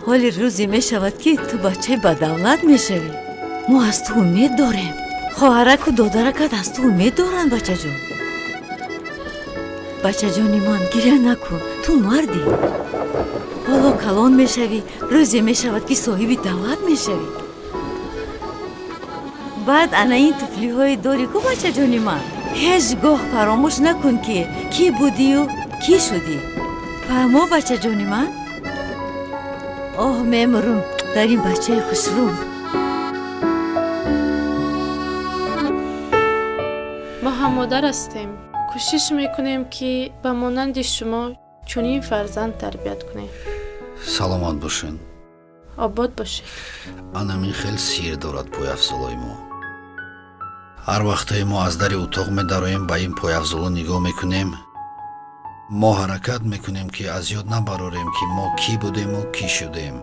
Ҳоли рӯзе мешавад, ки ту бачаи бадавлат мешавӣ. Мо аз ту умед дорем, хоҳараку додаракат аз ту умед доранд. Бачаҷон, бачаҷони ман, гиря накун, ту мардӣ. Ҳоло калон мешавӣ, рӯзе мешавад, ки соҳиби давлат мешавӣ. Баъд ана ин туфлиҳои дорӣ ку, бачаҷони ман, ҳеҷ гоҳ фаромӯш накун, ки кӣ будию кӣ шудӣ. Фаҳмо, бачаҷони ман? Оҳ, мемурум дар ин бачаи хушрӯм. Мо ҳам модар ҳастем, кӯшиш мекунем, ки ба монанди шумо чунин фарзанд тарбият кунем. Саломат бошен. Обод бошед. Анамин хел сир дорад пойафзолои мо. Ҳар вақтое мо аз дари утоқ медароем, ба ин пойафзоло нигоҳ мекунем. Мо ҳаракат мекунем, ки аз ёд набарорем, ки мо кӣ будему кӣ шудем.